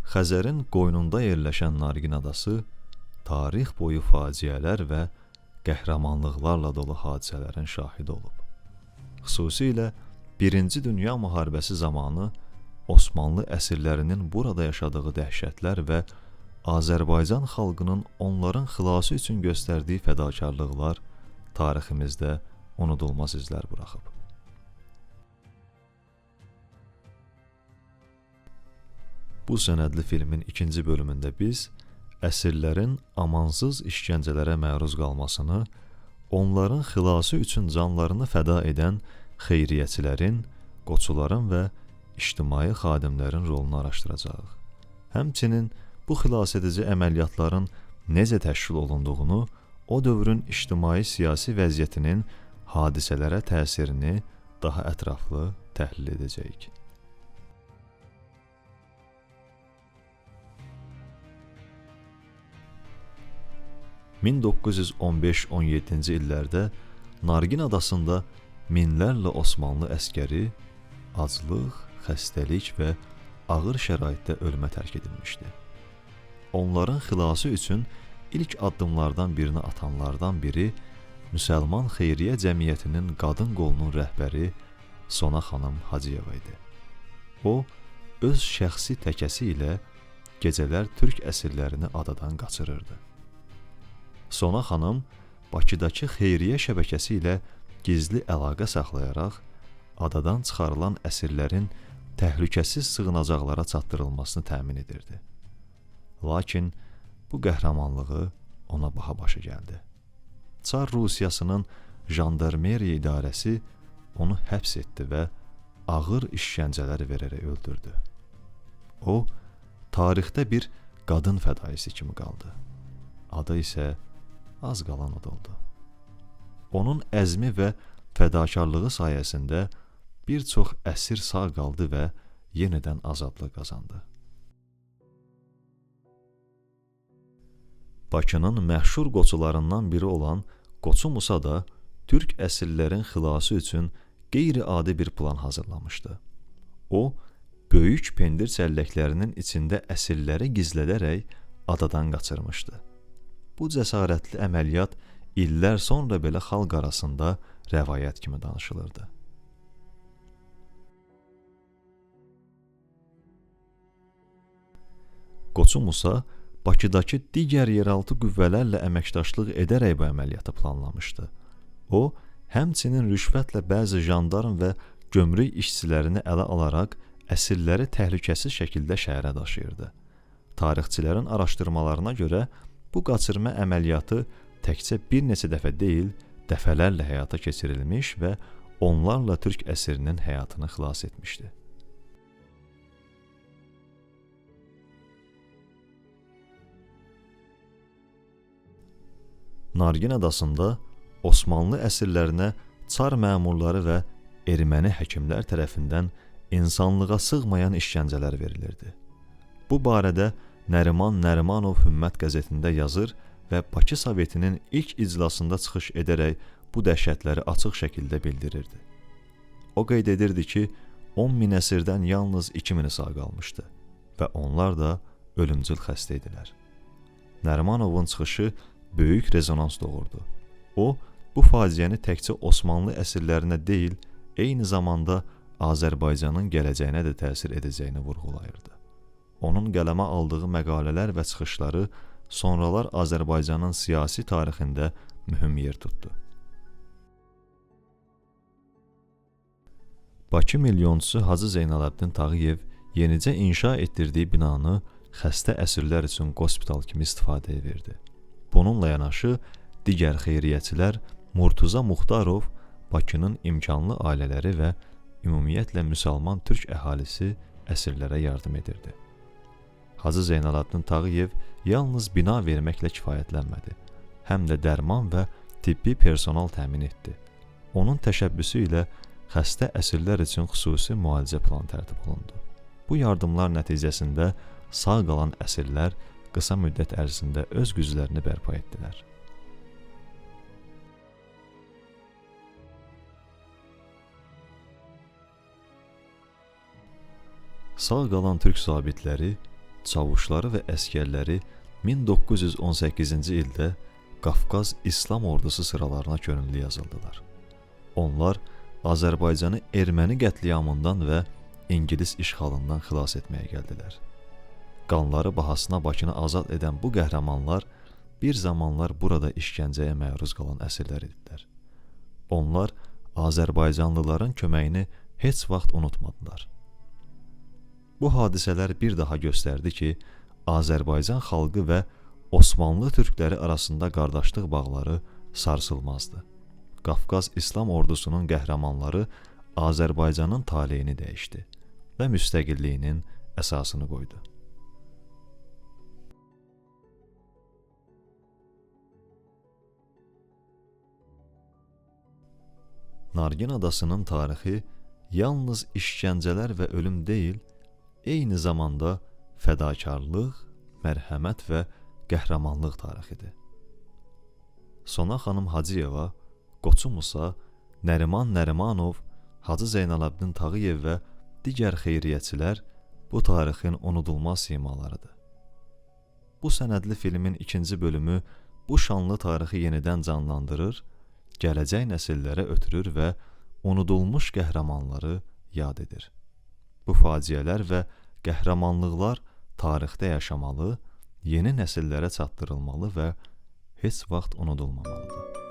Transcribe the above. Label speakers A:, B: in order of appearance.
A: Xəzərin qoynunda yerləşən Nargin adası tarix boyu faciələr və qəhrəmanlıqlarla dolu hadisələrin şahidi olub. Xüsusilə Birinci Dünya Müharibəsi zamanı Osmanlı əsirlərinin burada yaşadığı dəhşətlər və Azərbaycan xalqının onların xilası üçün göstərdiyi fədakarlıqlar tariximizdə unudulmaz izlər buraxıb. Bu sənədli filmin ikinci bölümündə biz əsirlərin amansız işgəncələrə məruz qalmasını, onların xilası üçün canlarını fəda edən xeyriyyəçilərin, qoçuların və ictimai xadimlərin rolunu araşdıracağıq. Həmçinin bu xilasedici əməliyyatların necə təşkil olunduğunu, o dövrün ictimai-siyasi vəziyyətinin hadisələrə təsirini daha ətraflı təhlil edəcəyik. ...1915-17-ci illərdə Nargin adasında minlərlə Osmanlı əskəri aclıq, xəstəlik və ağır şəraitdə ölümə tərk edilmişdi. Onların xilası üçün ilk addımlardan birini atanlardan biri Müsəlman Xeyriyyə Cəmiyyətinin qadın qolunun rəhbəri Sona xanım Hacıyeva idi. O, öz şəxsi təkəsi ilə gecələr türk əsirlərini adadan qaçırırdı. Sona xanım Bakıdakı xeyriyyə şəbəkəsi ilə gizli əlaqə saxlayaraq adadan çıxarılan əsirlərin təhlükəsiz sığınacaqlara çatdırılmasını təmin edirdi. Lakin bu qəhrəmanlığı ona baha başa gəldi. Çar Rusiyasının jandarmeriya idarəsi onu həbs etdi və ağır işgəncələr verərək öldürdü. O, tarixdə bir qadın fədaisi kimi qaldı. Adı isə az qalan unuduldu. Onun əzmi və fədakarlığı sayəsində bir çox əsir sağ qaldı və yenidən azadlıq qazandı. Bakının məşhur qoçularından biri olan Qoçu Musa da türk əsirlərin xilası üçün qeyri-adi bir plan hazırlamışdı. O, böyük pendir çəlləklərinin içində əsirləri gizlədərək adadan qaçırmışdı. Bu cəsarətli əməliyyat illər sonra belə xalq arasında rəvayət kimi danışılırdı. Qoçu Musa Bakıdakı digər yeraltı qüvvələrlə əməkdaşlıq edərək bu əməliyyatı planlamışdı. O, həmçinin rüşvətlə bəzi jandarm və gömrük işçilərini ələ alaraq əsirləri təhlükəsiz şəkildə şəhərə daşıyırdı. Tarixçilərin araşdırmalarına görə bu qaçırma əməliyyatı təkcə bir neçə dəfə deyil, dəfələrlə həyata keçirilmiş və onlarla türk əsirinin həyatını xilas etmişdi. Nargin adasında Osmanlı əsirlərinə çar məmurları və erməni həkimlər tərəfindən insanlığa sığmayan işgəncələr verilirdi. Bu barədə Nəriman Nərimanov Hümmət qəzetində yazır və Bakı Sovetinin ilk iclasında çıxış edərək bu dəhşətləri açıq şəkildə bildirirdi. O qeyd edirdi ki, 10 min əsirdən yalnız 2 mini sağ qalmışdı və onlar da ölümcül xəstə idilər. Nərimanovun çıxışı böyük rezonans doğurdu. O, bu faciəni təkcə Osmanlı əsirlərinə deyil, eyni zamanda Azərbaycanın gələcəyinə də təsir edəcəyini vurğulayırdı. Onun qələmə aldığı məqalələr və çıxışları sonralar Azərbaycanın siyasi tarixində mühüm yer tutdu. Bakı milyonçusu Hacı Zeynalabdin Tağıyev yenicə inşa etdirdiyi binanı xəstə əsirlər üçün qospital kimi istifadəyə verdi. Bununla yanaşı, digər xeyriyyəçilər Murtuza Muxtarov, Bakının imkanlı ailələri və ümumiyyətlə müsəlman türk əhalisi əsirlərə yardım edirdi. Hacı Zeynalabdin Tağıyev yalnız bina verməklə kifayətlənmədi. Həm də dərman və tibbi personal təmin etdi. Onun təşəbbüsü ilə xəstə əsirlər üçün xüsusi müalicə planı tərtib olundu. Bu yardımlar nəticəsində sağ qalan əsirlər qısa müddət ərzində öz güclərini bərpa etdilər. Sağ qalan türk zabitləri çavuşları və əsgərləri 1918-ci ildə Qafqaz İslam Ordusu sıralarına könüllü yazıldılar. Onlar Azərbaycanı erməni qətliamından və İngilis işğalından xilas etməyə gəldilər. Qanları bahasına Bakını azad edən bu qəhrəmanlar bir zamanlar burada işgəncəyə məruz qalan əsirlər idilər. Onlar Azərbaycanlıların köməyini heç vaxt unutmadılar. Bu hadisələr bir daha göstərdi ki, Azərbaycan xalqı və Osmanlı türkləri arasında qardaşlıq bağları sarsılmazdı. Qafqaz İslam Ordusunun qəhrəmanları Azərbaycanın taleyini dəyişdi və müstəqilliyinin əsasını qoydu. Nargin adasının tarixi yalnız işgəncələr və ölüm deyil, eyni zamanda fədakarlıq, mərhəmət və qəhrəmanlıq tarixidir. Sona xanım Hacıyeva, Qoçu Musa, Nəriman Nərimanov, Hacı Zeynalabdin Tağıyev və digər xeyriyyəçilər bu tarixin unudulmaz simalarıdır. Bu sənədli filmin ikinci bölümü bu şanlı tarixi yenidən canlandırır, gələcək nəsillərə ötürür və unudulmuş qəhrəmanları yad edir. Bu faciələr və qəhrəmanlıqlar tarixdə yaşamalı, yeni nəsillərə çatdırılmalı və heç vaxt unudulmamalıdır.